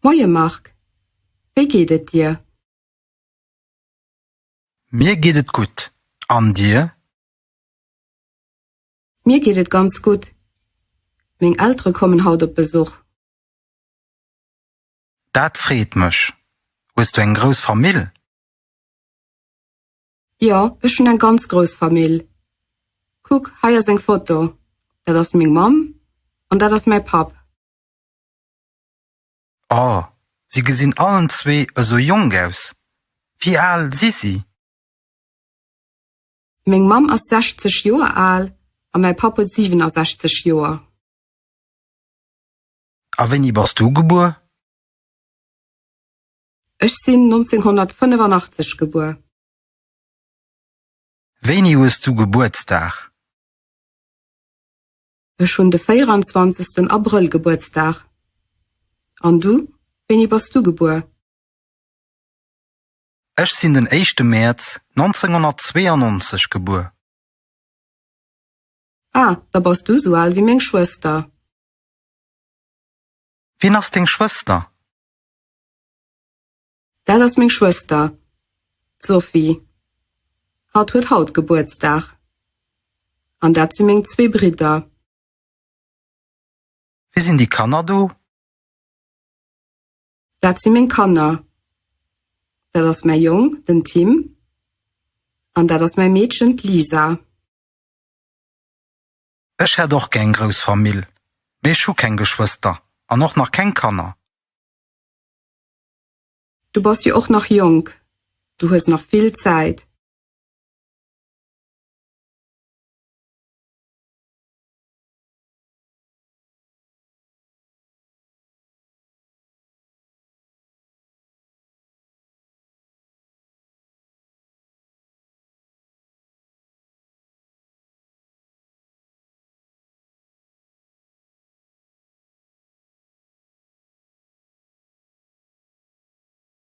Moie Marc, wéi geet et dir? Mir geet et gutt, an dir? Mir geet et ganz gutt. Meng Eltere kommen haut op Besuch. Dat freet mech. Hues du eng grouss Famill? Jo, ech hunn eng ganz grouss Famill. Kuck, hei ass eng Foto. Dat ass meng Mamm an dat ass mäi Papp. Oh, si gesinn allen zwee esou jonk aus. Wéi al si si? Meng Mamm ass 60 Joer al a mäi Papp huet 67 Joer. A wéini bass du gebuer? Ech sinn 1985 gebuer. Wéini hues du Gebuertsdag? Ech hunn de 24 Abrëll Gebuertsdag. An du, wéini bass du gebuer? Ech sinn den éischte Mäerz 1992 gebuer. Ah, da bass du sou al wéi meng Schwëster. Wien ass deng Schwëster? Dat ass meng Schwëster, d'Sophie. Hatt huet haut Gebuertsdag. An dat si meng zwee Bridder. Wie sinn déi Kanner do? Dat si meng Kanner. Dat ass mäi Jong, den Tim, an dat ass mäi Meedchen, d'Lisa. Ech hätt och gär eng grouss Famill, mee ech hu keng Geschwëster an och nach keng Kanner. Du bass jo och nach jonk, du hues nach vill Zäit.